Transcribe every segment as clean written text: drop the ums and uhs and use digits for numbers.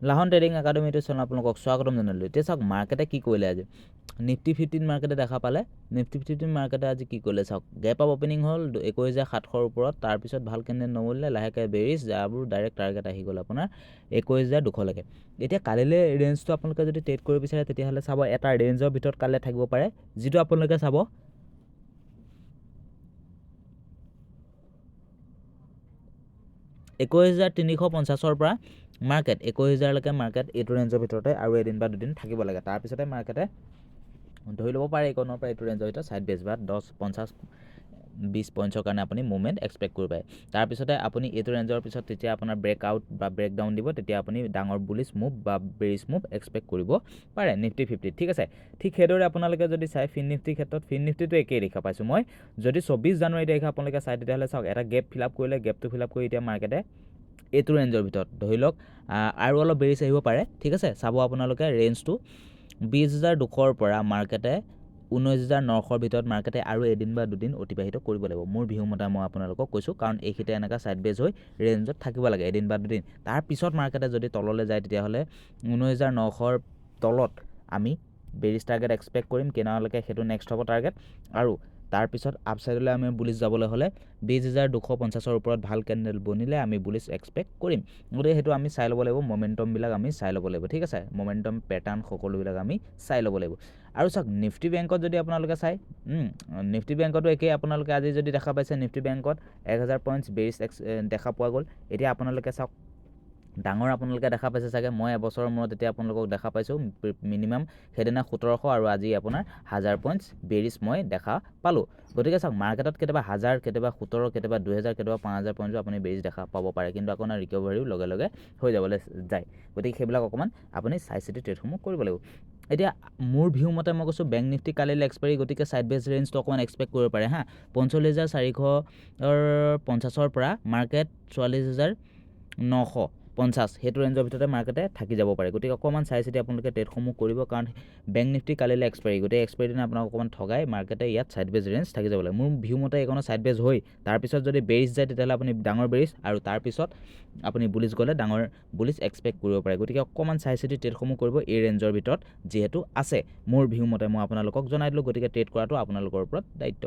লাহন trading একাডেমীটো channel আপোনালোকক স্বাগতম জনালোঁ। এতিয়া চাওক, মাৰ্কেটে কি কৰিলে আজি? নিফটি 15 মাৰ্কেটে দেখা পালে। নিফটি 15 মাৰ্কেটে আজি কি কৰিলে চাওক, গেপ আপ অপেনিং হ'ল 21,700ৰ ওপৰত। তাৰপিছত ভাল কেণ্ডেল নবনিলে, লাহেকৈ বেৰিছ যাবোৰ ডাইৰেক্ট টাৰ্গেট আহি গ'ল আপোনাৰ 21,200লৈকে। এতিয়া কালিলৈ ৰেঞ্জটো আপোনালোকে যদি ট্ৰেড কৰিব বিচাৰে, তেতিয়াহ'লে চাব, এটা ৰেঞ্জৰ ভিতৰত কালিলৈ থাকিব পাৰে, যিটো আপোনালোকে চাব 21,350ৰ পৰা মাৰ্কেট 21,000লৈকে। মাৰ্কেট এইটো ৰেঞ্জৰ ভিতৰতে আৰু এদিন বা দুদিন থাকিব লাগে। তাৰপিছতে মাৰ্কেটে ধৰি ল'ব পাৰে, এইকণৰ পৰা এইটো ৰেঞ্জৰ ভিতৰত ছাইড বেছ বা 10, 50, 20 পইণ্টছৰ কাৰণে আপুনি মুভমেণ্ট এক্সপেক্ট কৰিব পাৰে। তাৰপিছতে আপুনি এইটো ৰেঞ্জৰ পিছত তেতিয়া আপোনাৰ ব্ৰেক আউট বা ব্ৰেক ডাউন দিব, তেতিয়া আপুনি ডাঙৰ বুলিছ মুভ বা বেৰিছ মুভ এক্সপেক্ট কৰিব পাৰে নিফটি 50ত, ঠিক আছে। ঠিক সেইদৰে আপোনালোকে যদি চাই ফিন নিফটিৰ ক্ষেত্ৰত, ফিন নিফটিটো একেই দেখা পাইছোঁ মই। যদি 24 জানুৱাৰী তাৰিখে আপোনালোকে চাই, তেতিয়াহ'লে চাওক, এটা গেপ ফিল আপ কৰিলে। গেপটো ফিল আপ কৰি এতিয়া মাৰ্কেটে এইটো ৰেঞ্জৰ ভিতৰত ধৰি লওক আৰু অলপ বেৰিছ আহিব পাৰে, ঠিক আছে। চাব আপোনালোকে ৰেঞ্জটো 20,200ৰ পৰা মাৰ্কেটে 19,900ৰ ভিতৰত মাৰ্কেটে আৰু এদিন বা দুদিন অতিবাহিত কৰিব লাগিব, মোৰ ভিউ মতে মই আপোনালোকক কৈছোঁ। কাৰণ এইখিনিতে এনেকুৱা ছাইড বেজ হৈ ৰেঞ্জত থাকিব লাগে এদিন বা দুদিন। তাৰপিছত মাৰ্কেটে যদি তললৈ যায়, তেতিয়াহ'লে 19,900ৰ তলত আমি বেৰিছ টাৰ্গেট এক্সপেক্ট কৰিম কেনেলৈকে, সেইটো নেক্সট হ'ব টাৰ্গেট। আৰু তাৰপিছত আপছাইডলৈ আমি বুলিছ যাবলৈ হ'লে 20,250ৰ ওপৰত ভাল কেণ্ডেল বনিলে আমি বুলিছ এক্সপেক্ট কৰিম। গতিকে সেইটো আমি চাই ল'ব লাগিব, মমেণ্টমবিলাক আমি চাই ল'ব লাগিব, ঠিক আছে। মমেণ্টম পেটাৰ্ণ সকলোবিলাক আমি চাই ল'ব লাগিব। আৰু চাওক, নিফটি বেংকত যদি আপোনালোকে চাই, নিফটি বেংকতো একেই। আপোনালোকে আজি যদি দেখা পাইছে, নিফটি বেংকত 1000 পইণ্টছ বেৰিছ এক্স দেখা পোৱা গ'ল। এতিয়া আপোনালোকে চাওক, ডাঙৰ আপোনালোকে দেখা পাইছে চাগে, মই এবছৰৰ মূৰত এতিয়া আপোনালোকক দেখা পাইছোঁ। মিনিমাম সেইদিনা 1700 আৰু আজি আপোনাৰ হাজাৰ পইণ্টছ বেৰিছ মই দেখা পালোঁ। গতিকে চাওক, মাৰ্কেটত কেতিয়াবা হাজাৰ, কেতিয়াবা 17, কেতিয়াবা 2000, কেতিয়াবা 5000 পইণ্টছো আপুনি বেৰিছ দেখা পাব পাৰে। কিন্তু আপোনাৰ ৰিকভাৰীও লগে লগে হৈ যাবলৈ যায়। গতিকে সেইবিলাক অকণমান আপুনি চাই চিতি ট্ৰেডসমূহ কৰিব লাগিব। এতিয়া মোৰ ভিউ মতে মই কৈছোঁ, বেংক নিফটি কালিলৈ এক্সপাইৰী, গতিকে ছাইড বেছ ৰেঞ্জটো অকণমান এক্সপেক্ট কৰিব পাৰে। হা, 45,450ৰ পৰা মাৰ্কেট 44,950, সেইটো ৰেঞ্জৰ ভিতৰতে মাৰ্কেটে থাকি যাব পাৰে। গতিকে অকণমান চাই চিতি আপোনালোকে ট্ৰেডসমূহ কৰিব, কাৰণ বেংক নিফটি কালিলৈ এক্সপাইৰী। গতিকে এক্সপাইৰী দিনা আপোনাক অকণমান ঠগাই মাৰ্কেটে ইয়াত ছাইড বেজ ৰেঞ্জ থাকি যাব লাগে। মোৰ ভিউ মতে এইকণত ছাইড বেজ হৈ তাৰপিছত যদি বেৰিছ যায়, তেতিয়াহ'লে আপুনি ডাঙৰ বেৰিছ আৰু তাৰপিছত আপুনি বুলিছ গ'লে ডাঙৰ বুলিছ এক্সপেক্ট কৰিব পাৰে। গতিকে অকণমান চাই চিতি ট্ৰেডসমূহ কৰিব, এই ৰেঞ্জৰ ভিতৰত যিহেতু আছে। মোৰ ভিউ মতে মই আপোনালোকক জনাই দিলোঁ, গতিকে ট্ৰেড কৰাটো আপোনালোকৰ ওপৰত দায়িত্ব।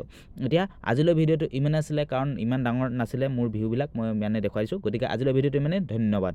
এতিয়া আজিলৈ ভিডিঅ'টো ইমানে আছিলে, কাৰণ ইমান ডাঙৰ নাছিলে। মোৰ ভিউবিলাক মই ইমানে দেখুৱাইছোঁ। গতিকে আজিলৈ ভিডিঅ'টো ইমানেই, ধন্যবাদ।